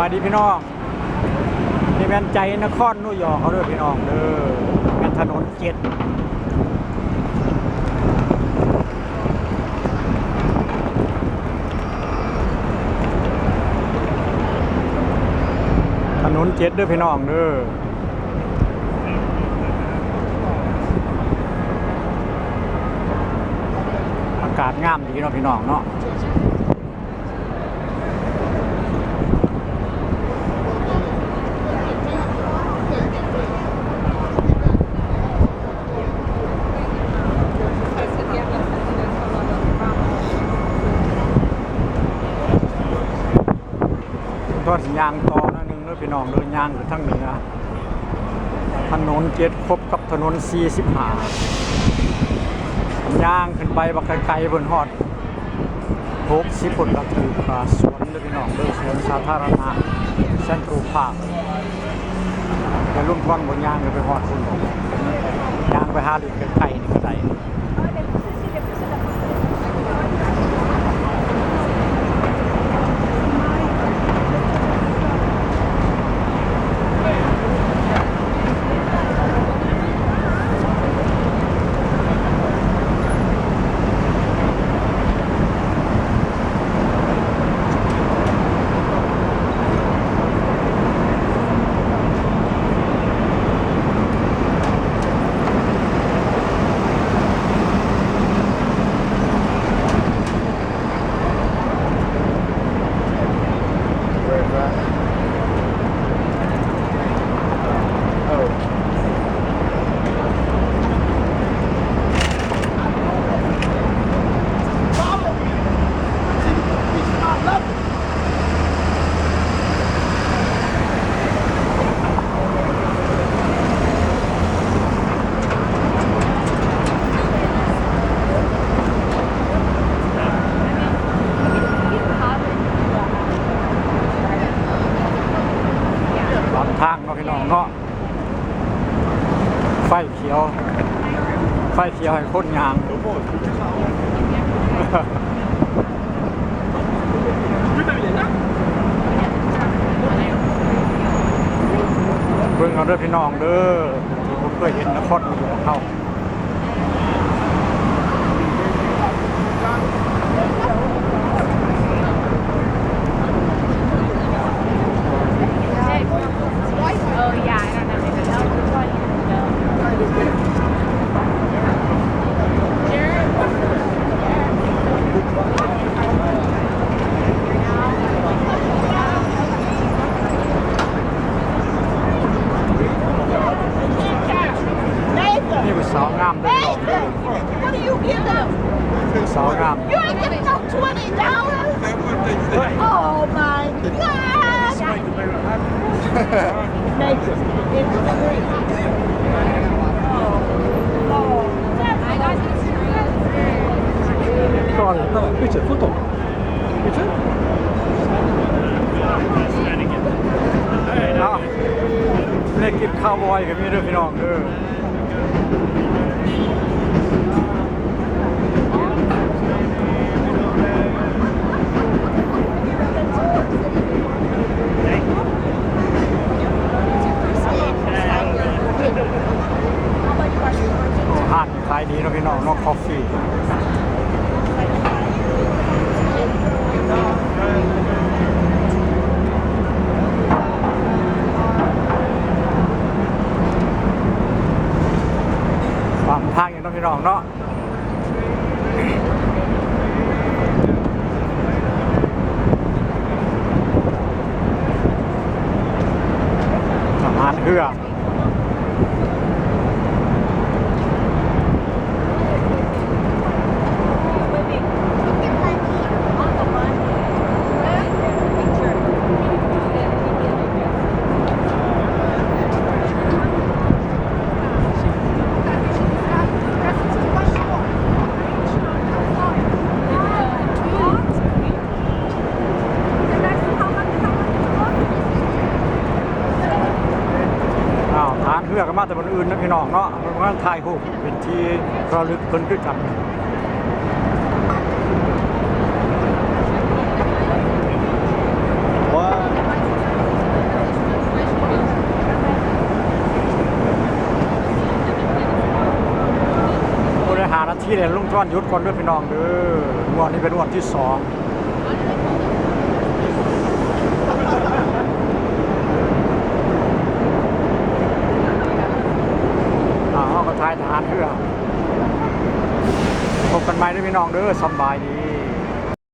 ສະບາຍດີພີ່ນ້ອງ ນີ້ແມ່ນໃຈນະຄອນນິວຢອກເຮົາເດີພີ່ນ້ອງເດີ ແມ່ນຖະໜົນເຈັດ ຖະໜົນເຈັດເດີພີ່ນ້ອງເດີ. ອາກາດງາມດີເນາະພີ່ນ້ອງເນາະ. ຕອນຊິຍ່າງຕໍ່ໜ້ອຍໜຶ່ງເດີພີ່ນ້ອງເດີ ຍ່າງຂຶ້ນທາງເໜືອ ຖະໜົນເຈັດພົບກັບຖະໜົນສີ່ສິບຫ້າ ຍ່າງຂຶ້ນໄປບັກໄກໆ ເພິ່ນຮອດຫົກສິບພຸ້ນ ກໍຖືກ ອ່າ ສວນເດີພີ່ນ້ອງເດີ ສວນສາທາລະນະ Central Park. ແຕ່ລຸງພອນບໍ່ຍ່າງໄປຮອດພຸ້ນດອກ ຍ່າງໄປຫາຫຼິ້ນໃກ້ໆນີ້ກໍໄດ້. ຂວາງທາງເນາະ ພີ່ນ້ອງເນາະ. ໄຟຂຽວ ໄຟຂຽວໃຫ້ຄົນຍ່າງ ເບິ່ງເອົາເດີພີ່ນ້ອງເດີ ທີ່ບໍ່ເຄີຍເຫັນນະຄອນຫຼວງເຮົາ. ນີ້ຜູ້ສາວງາມເດີ Nathan, what are you giving him? ຜູ້ສາວງາມ. You ain't giving no twenty dollars? Oh my God! Nathan, it's free. Oh, Lord. Sorry, no, it's a photo. ເອົາ ໄດ້ກິນເຂົ້າບ່ອຍກໍມີເດີພີ່ນ້ອງເດີ. ຮ້ານ ຂາຍດີເນາະພີ່ນ້ອງເນາະ ຄອຟຟີ. ຂວາງທາງຢູ່ເນາະພີ່ນ້ອງເນາະ. ທະຫານເຮືອ. ອ້າວ ທະຫານເຮືອກໍມາແຕ່ບ່ອນອື່ນນະພີ່ນ້ອງເນາະ ເພິ່ນກຳລັງຖ່າຍຮູບເປັນທີ່ລະລຶກເພິ່ນຄືກັນ. ວ້າ ທີ່ແລ້ວລຸງທອນຢຸດກ່ອນເດີພີ່ນ້ອງເດີ ງວດນີ້ເປັນງວດທີສອງ ອ່າ ເຮົາກໍຖ່າຍທະຫານເຮືອ ພົບກັນໃໝ່ເດີພີ່ນ້ອງເດີ ສຳບາຍດີ.